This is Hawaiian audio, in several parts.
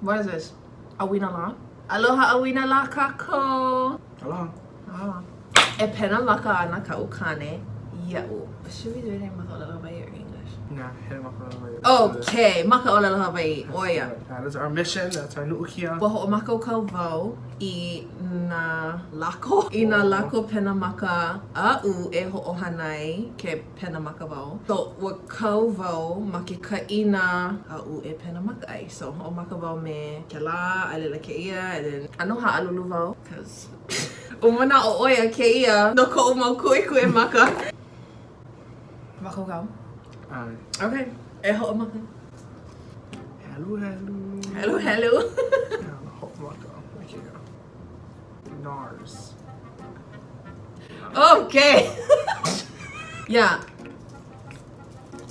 What is this? ʻAuinalā? Aloha ʻauinalā kākou! Aloha. Aloha. E pena maka ana kaʻu kāne iaʻu. Should we do it in ma ka ʻōlelo Hawaiʻi or English? Nah, hele ma ka ʻōlelo Hawaiʻi. Okay, ma ka ʻōlelo Hawaiʻi, ʻo ia. That is our mission, that's our nuʻukia. Ua hoʻomākaukau wau i nā lako, i nā lako pena maka aʻu e hoʻohana ai ke pena maka wau. So, ua kau wau ma ke kaʻina aʻu e pena maka ai. So, hoʻomaka wau me kēlā, a laila kēia, and then ʻano haʻalulu wau, cause ua manaʻo ʻo ia kēia no koʻu mau kuʻikuʻi maka. Mākaukau? ʻAe. Okay, e hoʻomaka. Heluhelu. Heluhelu. Hoʻomaka. Okay. NARS. Okay. yeah.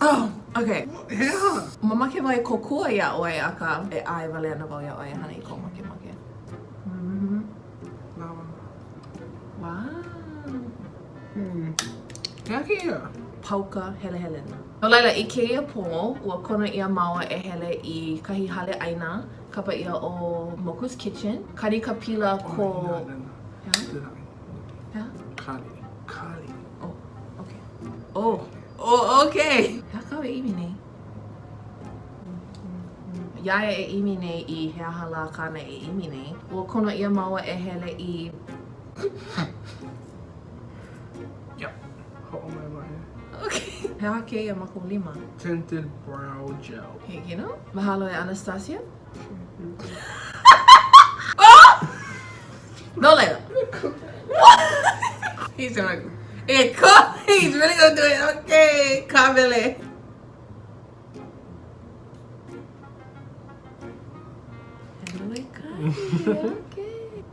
Oh, okay. Yeah. Mamake wau e kōkua iā ʻoe, akā e ʻae wale ana wau iā ʻoe e hana i kou makemake. Mm-hmm. Lawa. Wow. Hmm. He aha kēia? Pauka helehelena. No laila, i kēia pō, ua kono ʻia māua e hele i kahi hale ʻaina Kapa ʻia ʻo Moku's Kitchen. Kani ka pila ko... He aha? Kali. Kali. Oh, okay. Oh, oh, okay. He aha kāu e ʻimi nei? Iā ia e ʻimi nei i he aha lā kāna e ʻimi nei, ua kono ʻia māua e hele i... Yep. Hoʻomaemae. Okay. He aha kēia ma kou lima? Tinted brow gel. Hiki nō. Mahalo e Anastasia. Oh! No laila. He's gonna e ko he's really gonna do it. Okay, kāwele. Okay.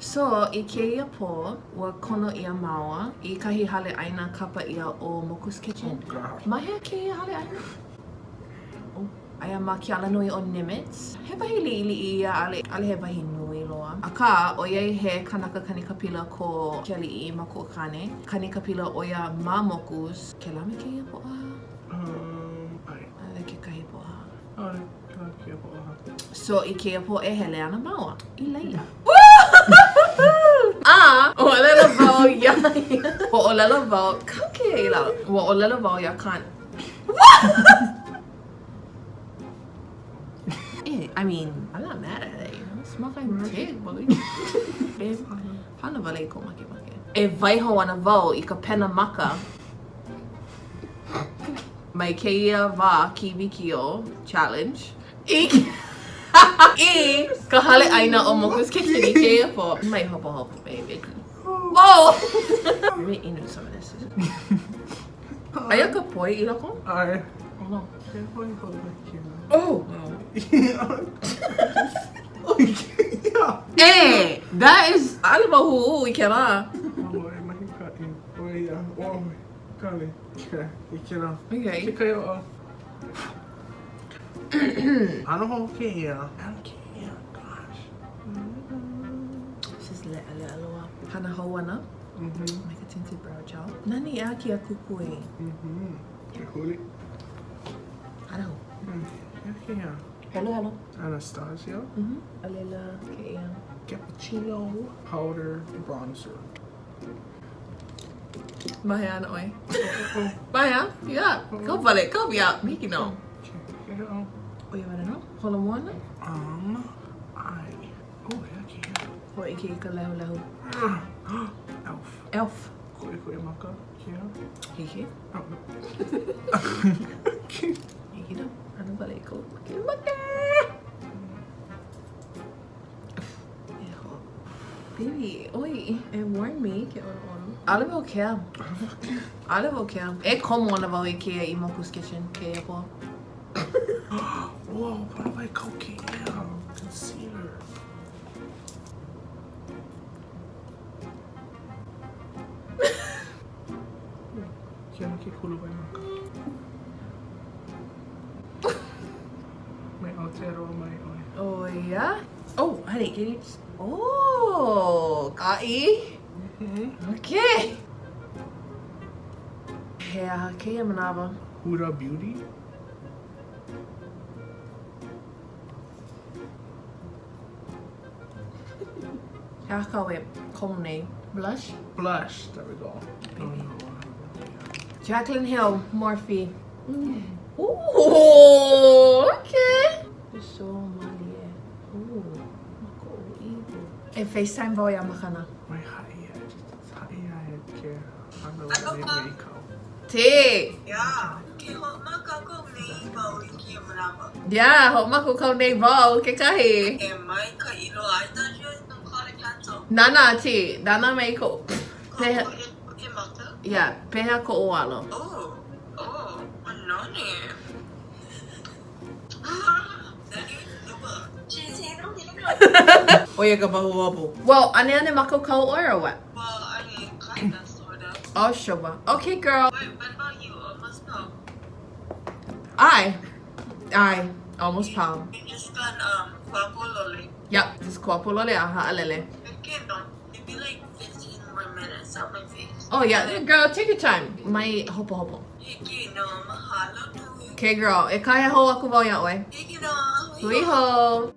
So, i kēia pō, ua kono ʻia māua i kahi hale ʻaina kapa ʻia ʻo Moku's Kitchen. Oh gosh. Ma hea kēia hale ʻaina? Oh, aia ma ke alanui ʻo Nimitz. He wahi liʻiliʻi ia, ʻaʻole, ʻaʻole he wahi nui loa. Akā, ʻoiai he kanaka kanikapila ko ke aliʻi makuakāne, kanikapila ʻo ia ma Moku's. Kēlā me kēia Pōʻahā? Um, ʻae. ʻAʻole kekahi Pōʻahā. ʻAʻole. So i kēia pō e hele ana māua i laila. A ua ʻōlelo wau iā ia. Ua ʻōlelo wau, kau kēia i lalo. Ua ʻōlelo wau iā Kan. Eh, I mean, I'm not mad at it, you know? Smells like pig, but Babe, hana wale i kou makemake. E waiho ana wau i ka pena maka. Mai kēia wā kīwikiō challenge i i ka hale ʻaina ʻo Moku's Kitchen i kēia pō. Mai hopohopo, baby. Whoa! Let me inu some of this. Aia ka poi i loko? ʻAe. Oh no. Oh! Hey, that is, ʻaʻole wau huʻuhuʻu i kēlā. Kali. I kēlā. Okay. Ke kai oʻo. ʻAno hou kēia. ʻAno kēia. Gosh. This is leʻaleʻa loa. Hana hou ana. Mm-hmm. Make a tinted brow gel. Nani ʻeā kēia kukui. Mm-hmm. Ke huli. Hana hou. Mm. He aha kēia? Heluhelu. Anastasia. Mm-hmm. A laila kēia. Cappuccino powder bronzer. Ma hea ana ʻoe? Ma hea? Yeah. Kau wale, kau ia. Hiki nō. ʻO ia wale nō? Holomua ana? Um, ʻae. Oh, he aha kēia? Hōʻike i ka lehulehu. Elf. Elf. Kuʻikuʻi maka kēia? Hiki. Oh, no. Hiki nō. Hana wale i kou makemake. E ho. Baby, oi, e warn me ke ʻoluʻolu. ʻAʻole wau kea. ʻAʻole wau kea. E komo ana wau i kēia i Moku's Kitchen kēia pō. Whoa, pono wau e kau kēia concealer. Kia ke kulu waimaka. Mai Aotearoa mai ʻoe. Oh yeah? Oh, honey, can you just... Oh, kaʻi. Mm-hmm. Okay. He aha kēia manawa? Huda Beauty? He aha kāu e komo nei? Blush? Blush, there we go. Baby. Jaclyn Hill, Morphe. Mm. Ooh, okay. So malie. Ooh, makoʻu ihu. E FaceTime wau iā Makana. Mai haʻi ia, just haʻi ia e ke hana wale me i kau. T. Yeah. Ke hoʻomākaukau nei wau i kēia manawa. Yeah, hoʻomākaukau nei wau kekahi. E maikaʻi loa. I thought you guys gonna call to cancel. Nānā, T. Nānā mai koʻu. Pehea. Ke maka? Yeah, pehea koʻu alo? Oh, oh, nani. Nani lua. She's hino hino. ʻO ia ka pahuhopu. Well, ʻaneʻane mākaukau ʻoe or what? Well, I mean, kinda, sorta. Oh, sure. Okay, girl. Wait, what about you? Almost pau. ʻAe. ʻAe. Almost pau. You just got, kuapo lole. Yep, just kuapo lole a haʻalele. Okay, no. Maybe like 15 more minutes on my face. Oh, yeah. Girl, take your time. Mai hopohopo. Hiki nō, mahalo nui. Okay, girl. E kāhea hou aku wau iā ʻoe. Hiki nō. Hui hou.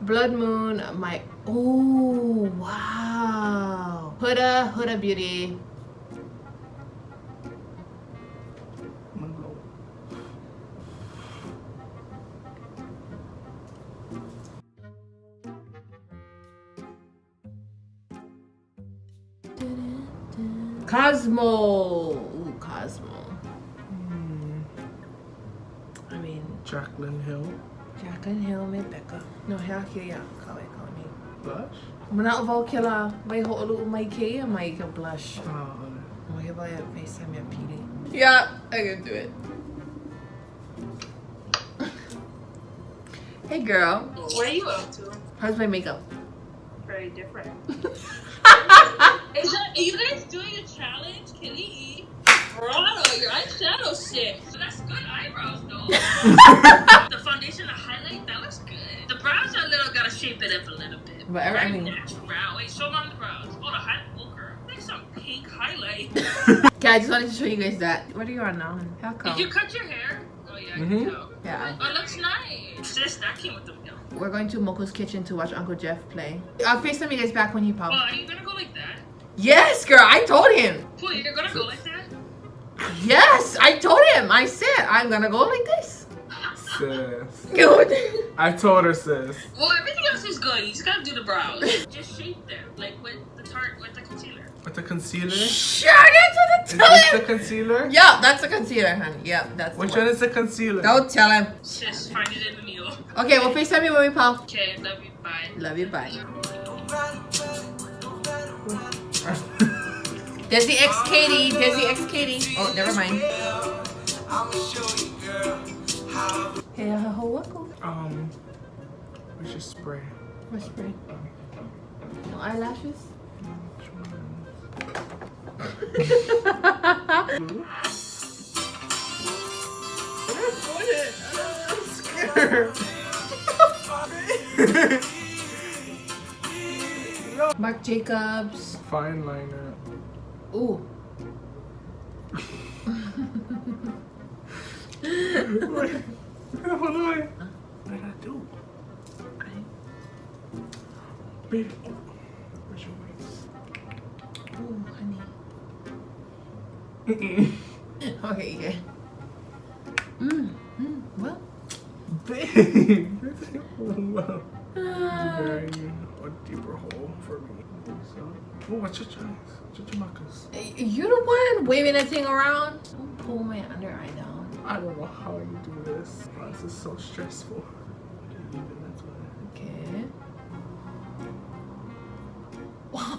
Blood Moon, my, oh, wow. Huda, Huda Beauty. Cosmo. Ooh, Cosmo. I mean, Jaclyn Hill. Jaclyn Hill me Becca. No, he aha kēia kāu e kau nei? Blush? Manaʻo wau kēlā waihoʻoluʻu mai kēia mai ka blush. ʻAʻole. Lohe wau e FaceTime iā Pili. Yeah, I can do it. Hey girl. What are you up to? How's my makeup? Very different. Is that, are you guys doing a challenge? Keli'i? Grotto, your eyeshadow shit. That's good eyebrows though. The foundation, the highlight, that looks good. The brows are a little, gotta shape it up a little bit. But I Very mean, natural. Wait, show mom the brows. Oh, the highlight. Oh, girl. There's some pink highlight. Okay, I just wanted to show you guys that. What are you on now? How come? Did you cut your hair? Oh yeah, I can tell. Yeah. Oh, it looks nice. Sis, that came with the milk. We're going to Moko's kitchen to watch Uncle Jeff play. I'll FaceTime you guys back when he pops. Well, are you gonna go like that? Yes, girl, I told him. Wait, you're gonna go like that? Yes, I told him. I said I'm gonna go like this. Sis. Good. I told her, sis. Well, everything else is good. You just gotta do the brows. Just shape them, like with the tart, with the concealer. With the concealer? Shut it to the Is this the toilet. concealer? Yeah, that's the concealer, honey. Yeah, that's the Which one is the concealer? Don't tell him. Sis, find it in the meal. Okay, we'll FaceTime you when we pop. Okay, love you. Bye. Love you. Bye. Desi X Katie. Desi X Katie. Oh, never mind. Hey, ho, We should spray. What spray? No eyelashes? Which one? I'm scared. Marc Jacobs. Fine liner. Ooh. Wait, hold on. What did I do? Baby, oh, where's your wings? Ooh, honey. Okay, yeah. Well. Babe, wow. Very a deeper hole for me. So, oh, watch your eyes. Watch your makas. You the one waving that thing around. Don't pull my under eye down. I don't know how you do this. Oh, this is so stressful. Okay, even that's why. Okay. Wow.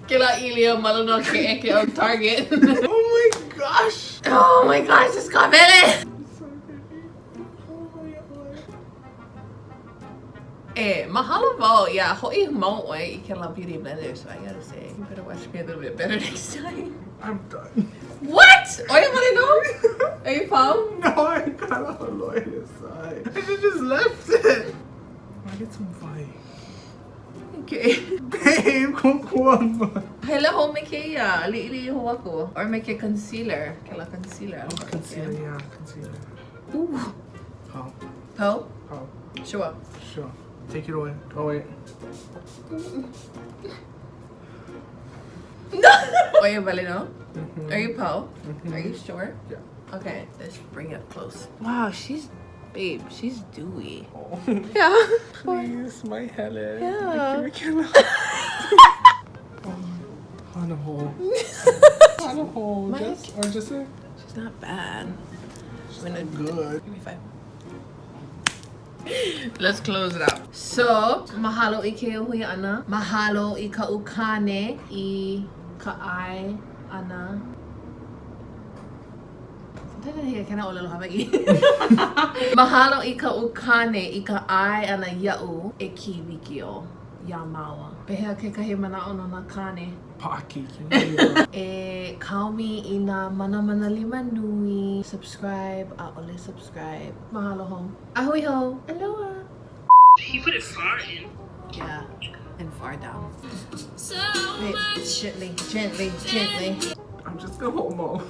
Kila Ilio Malano ke eke on target. Oh my gosh! Oh my gosh, this got better. So pretty. Oh my god. Eh, mahalo wau. Yeah, ho'i mau ʻoe i kela beauty blender, so I gotta say, you better watch me a little bit better next time. I'm done. What? Oye, wanna know? Are you pumped? No, I got a holoi aside. I should just left it. I get some fire. Okay. Babe, kukua. Hele ho me ke li'ili'i hou aku. Or make a concealer. Kela concealer. Oh, concealer, yeah, concealer. Ooh. Pau. Pau? Pau. Sure. Sure. Take it away. Oh wait. ʻO ia wale nō? Are you pau? Are you sure? Yeah. Okay, let's bring it close. Wow, she's, babe, she's dewy. Oh. Yeah. Please, my hele. Yeah. On a hole. On a hole. Mike. Just or just a She's not bad. She's I'm gonna not good. Give me five. Let's close it out. So, mahalo i kēia hui ʻana. Mahalo i kaʻu kāne i ka ʻae ʻana. Sometimes I think I cannot ʻōlelo Hawaiʻi. Mahalo i kaʻu kāne i ka ʻae ʻana iaʻu e kī wikiō iā māua. Pehea kekahi manaʻo no nā kāne? Paʻakikī. E kaomi i nā manamana limanui. Subscribe, ʻaʻole subscribe. Mahalo hou. A hui hou. Aloha. He put it far in. Yeah, and far down. So Wait, much. gently, gently, gently. I'm just gonna hold mo.